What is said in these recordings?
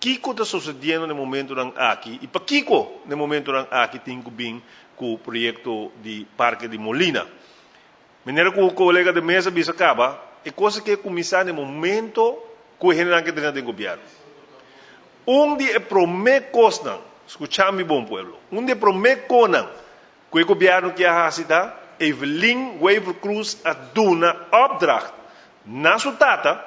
Kiko ta sosediendo na e momentonan aki y pakico na e momentonan aki tin cu bin cu proyecto di Parke di Molina? Manera cu colega de mesa bisa caba, e cos aki a cuminsa na e momento cu e hendenan ke drenta den gobierno. Un di e prome cosnan, scucha mi bon pueblo, un di e prome conan cu e gobierno ki a haci ta Evelyn Wever-Croes a duna opdracht na su tata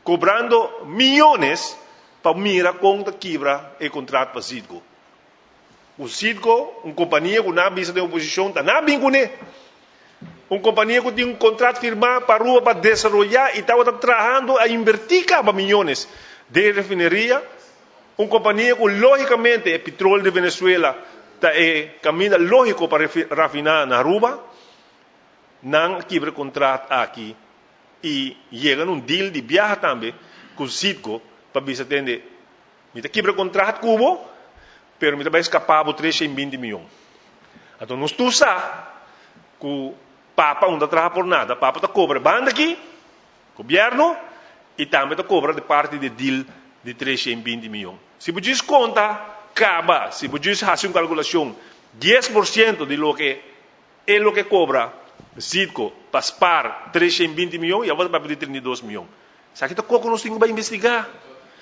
cobrando miyones pa mira con ta kibra e contract pa Citgo. Cu Citgo, un compania cu nan a bisa den oposicion, ta nan a bin cune. Un compania cu tin un contract firma pa Aruba pa desaroya y tabata trahando a inverti caba miyones den refineria. Un compania cu logicamente e petrol di Venezuela ta e caminda logico pa rafina na Aruba. Nan a kibra e contract aki y yega na un deal di biaha tambe cu Citgo pa bisa tende mi ta kibra contract cu bo pero mi ta bay scapa bo 320 miyon. Anto nos tur sa cu papa no ta traha por nada, papa ta cobra e banda aki, gobierno, y tambe ta cobra di parti di e deal di 320 miyon. Si bo djis conta caba, si bo djis haci un calculacion 10% di loke E loke cobra Citgo pa spaar 320 miyon y awor ta papia di 32 miyon. Esaki ta co cu nos tin cu bay investiga.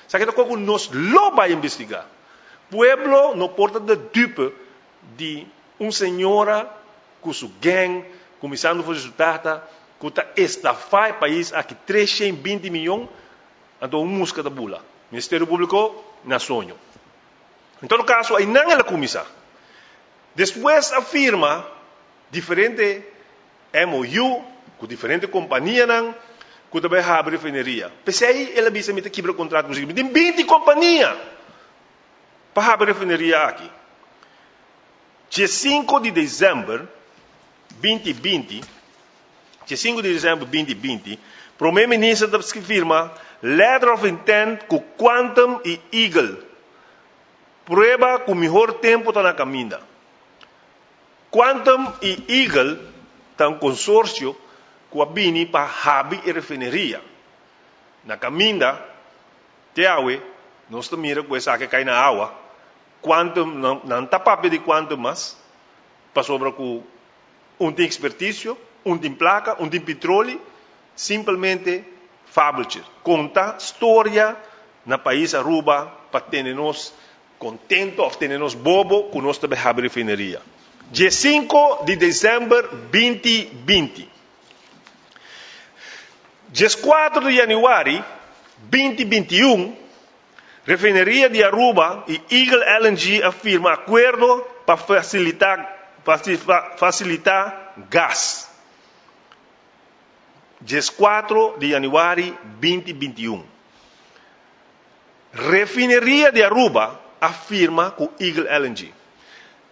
Esaki ta co cu nos lo bay investiga. Pueblo no por ta de dupe di un señora cu su gang, cuminsando for di su tata, cu ta estafa e pais aki 320 miyon, anto un musca ta bula. Ministerio Publico na soño. En todo caso, aynan el a cuminsa. Despues a firma diferente MOU ku diferente kompanianan ku ta bai habri refineria. P'esei el a bisa mi ta kibra kontrato ku mi tin 20 kompania pa habri refineria aki. 15 di desèmber 2020, 15 di desèmber 2020, Prome Minister ta firma Letter of Intent ku Quantum i Eagle. Prueba cu mihor tempo ta na caminda. Quantum y Eagle ta un consorcio cu a bini pa habi e refineria. Na caminda, te awe, nos ta mira cu esaki a cay na awa. Quantum, nan ta papia di Quantum mas, pasobra cu un tin experticio, un tin placa, un tin petroli, simpelmente fabeltje. Conta storia na pais Aruba pa tene nos contento of tene nos bobo cu nos ta bay habri refineria. 15 di december 2020. 14 di januari 2021, Refineria di Aruba y Eagle LNG a firma acuerdo pa facilita facilita gas. 14 di januari 2021. Refineria di Aruba a firma cu Eagle LNG.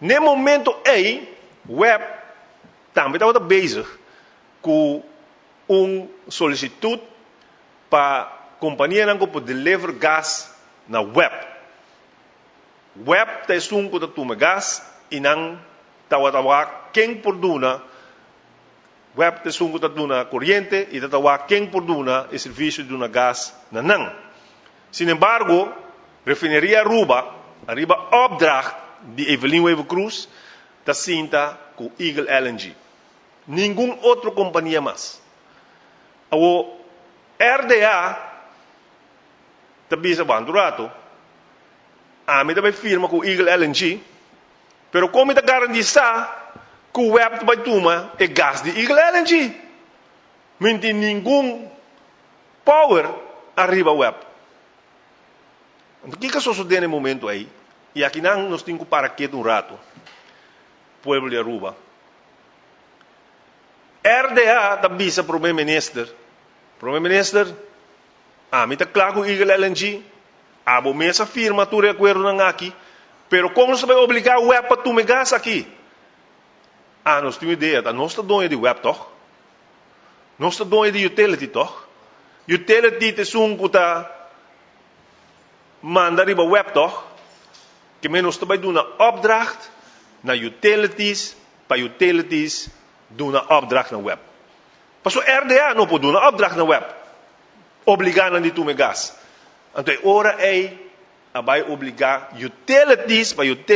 N'e momento ey, web tambe tabata bezig cu un solicitud pa companianan cu por deliver gas na web. Web ta esun cu ta tuma gas y nan tabata wak ken por duna. Web ta esun cu ta duna coriente y ta ta wak ken por duna e servicio di duna gas na nan. Sinembargo, Refineria Aruba, ariba opdracht di Evelyn Wever-Croes, ta sinta cu Eagle LNG. Ningun otro compania mas. Awor, RDA ta bisa, Wanta un rato, ami ta bay firma cu Eagle LNG, Pero kon mi ta garantisa ku web ta bai tuma e gas di Eagle LNG? Mi no tin ningun power ariba web. Anto kiko a sosode na e momento ei? I akinan nos tin ku para ketu un ratu, pueblo di Aruba. RDA ta bisa Prome Minister, Prome Minister, ami ta kla ku Eagle LNG, Abo mes a firma tur e akuerdonan aki, pero kon nos ta bai obligá web pa tuma e gas aki? Ah, nos tin un idea, ta nos ta doño di web tòg? Nos ta doño di utility tòg? Utility ta esun ku ta manda riba web tòg? Ke men nos ta bai duna opdracht na utilities pa utilities duna opdracht na web. Pasobra RDA no por duna opdracht na web, obligá nan di tuma e gas. Anto e ora ei. A bai obligá utilities pa utilities.